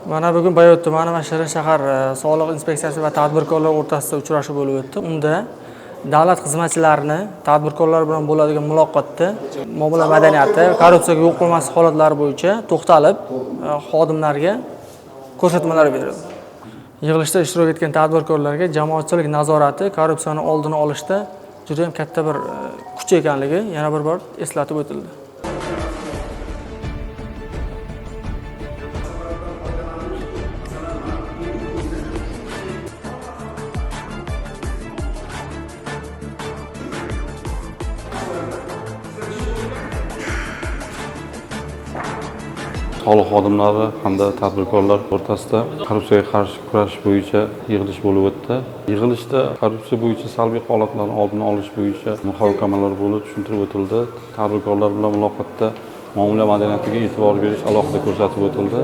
Mana bugun Bayot tumani va Shirin shahar soliq inspeksiyasi va tadbirkorlar o'rtasida uchrashuv bo'lib o'tdi. Unda davlat xizmatchilarini tadbirkorlar bilan bo'ladigan muloqotda muomala madaniyati, korrupsiyaga yo'l qo'ymaslik holatlari bo'yicha to'xtalib, xodimlarga ko'rsatmalar berildi. Yig'ilishda ishtirok etgan tadbirkorlarga jamoatchilik nazorati korrupsiyani oldini olishda juda ham katta bir kuch ekanligi yana bir bor eslatib o'tildi. Soliq xodimlari hamda tadbirkorlar o'rtasida korrupsiyaga qarshi kurash bo'yicha yig'ilish bo'lib o'tdi. Yig'ilishda korrupsiya bo'yicha salbiy holatlarni oldini olish bo'yicha muhokamalar bo'lib tushuntirib o'tildi. Tadbirkorlar bilan muloqotda muomala madaniyatiga e'tibor berish alohida ko'rsatib o'tildi.